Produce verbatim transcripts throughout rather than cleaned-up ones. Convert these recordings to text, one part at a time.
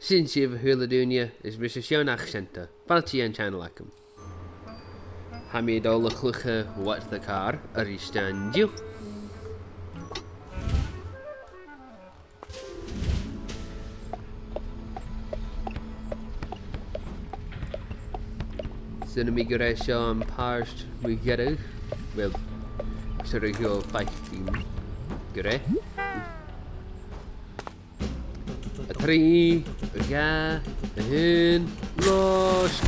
Sin sibh, a h-uile duine, is mise Seán Ach Seanta. Fàilte dhan channel agam. Tha mi a' dol a chluich What the Car a-rithist an-diugh. 'S urrainn dhomh a ràdh gu bheil seo am pàirt mu dheireadh. Well, 's urrainn dhomh faicinn gu bheil. A trì, a dhà, a h-aon, losg.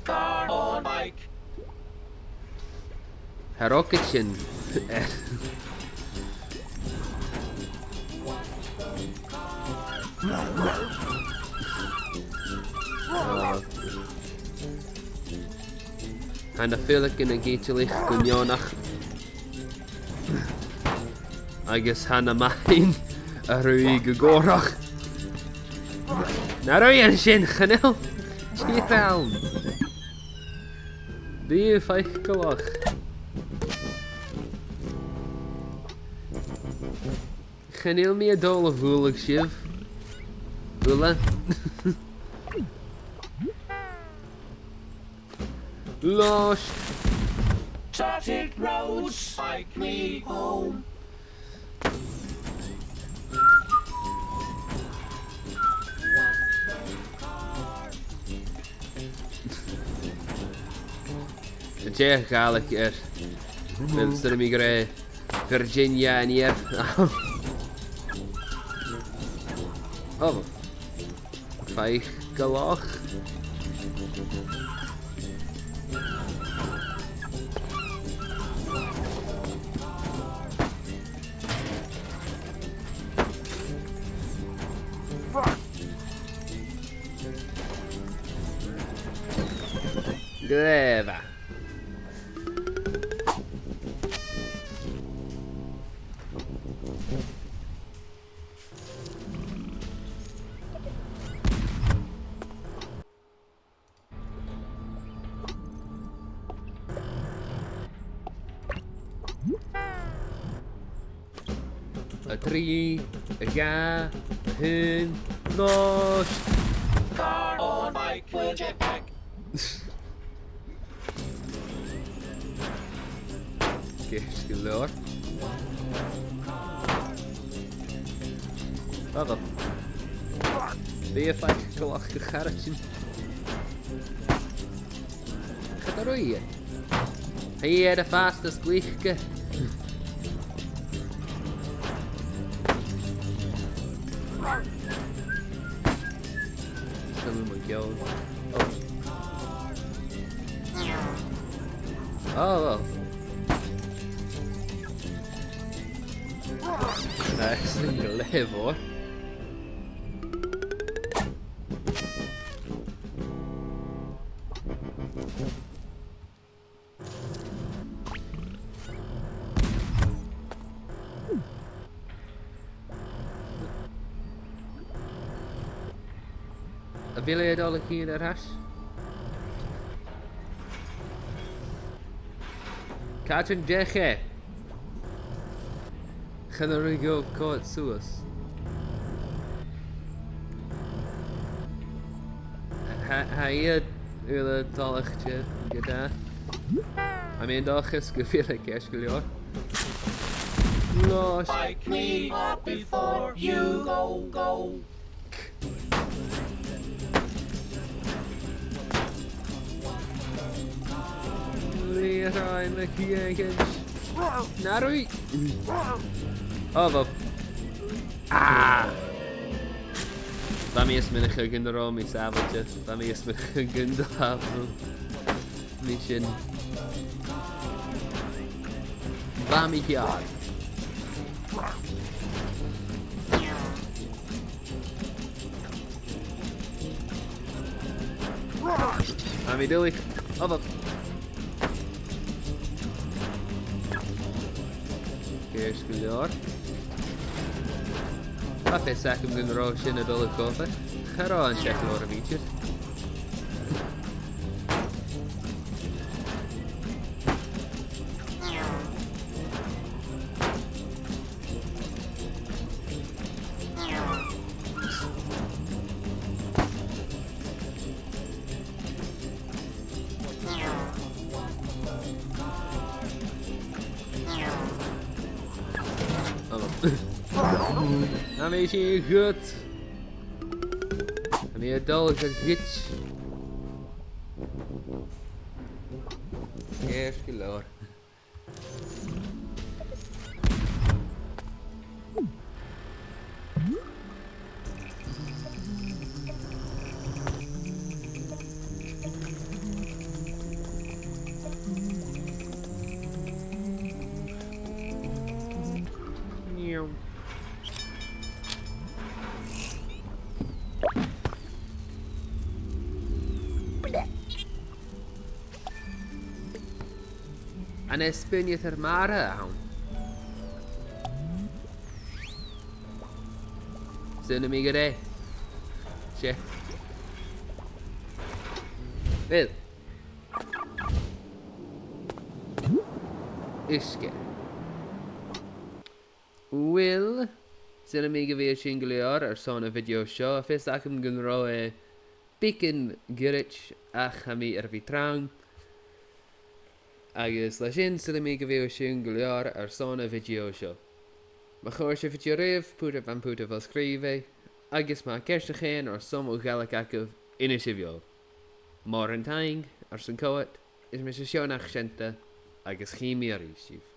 Car on bike. Tha rocket sin. Tha na faoileagan ag itealaich gu neònach. Agus tha na mathain a' ruith gu gòrach. Na ruith an sin, chan eil. Tìr ann. Bi faiceallach. Chan eil mi a' dol a bhualadh sibh. Bualadh. Lost. Charted roads, bike me home. Dè a' Ghàidhlig air? Well, 's urrainn dhomh a ràdh Virginia an-dràsta. Oh. Faiceallach. Glè mhath. A trì, a dhà, a h-aon, losg. Car on bike with jetpack. Ceart gu leòr. Bha, bha. Bidh e faiceallach gu caraidean. Cad a ruith e? Tha e air a' fastest gliocadh. Sin mu dheidhinn. Oh. Oh, oh. Nice, glè mhath. A bheil e a' dol a thighinn air ais? Càit an deach e? Chan urrainn dhomh coimhead suas. Tha, tha iad uile toilichte gu dearbh. Tha mi an dòchas gu bheil e ceart gu leòr. Lost. Pick me up before you go, go. Leroy McJenkins. Na ruith. Oh, bha. Ah! Bha mi a' smaoineachadh gun robh mi sàbhailte. Bha mi a' smaoineachadh gun do shàbhail mi sin. Bha mi ceàrr. Tha mi duilich. Oh, fuck. Ceart gu leòr. Tha fios agam gun robh sin a' dol a chòmhnaidh. Cha robh an seiceal orm idir. Tha mi sin a' ghoid. Tha mi a' dol a ghoid. Ceart gu leòr. An e spùinneadair mara a th' ann? Saoilidh mi gur e. Seadh. Uill. Uisge. Uill, saoilidh mi gu bheil sin gu leòr airson a' video seo. Tha fios agam gun robh e beagan goirid ach tha mi air a bhith trang. Agus leis sin, saoilidh mi gu bheil sin gu leòr airson a' video seo. Ma chòrd a' video ribh, put am putan fo-sgrìobhaidh, agus ma tha ceist no ceum airson mo Ghàidhlig agaibh, innsibh dhomh. Mòran taing airson coimhead, is mise Seònach Seunta, agus chì mi a-rithist sibh.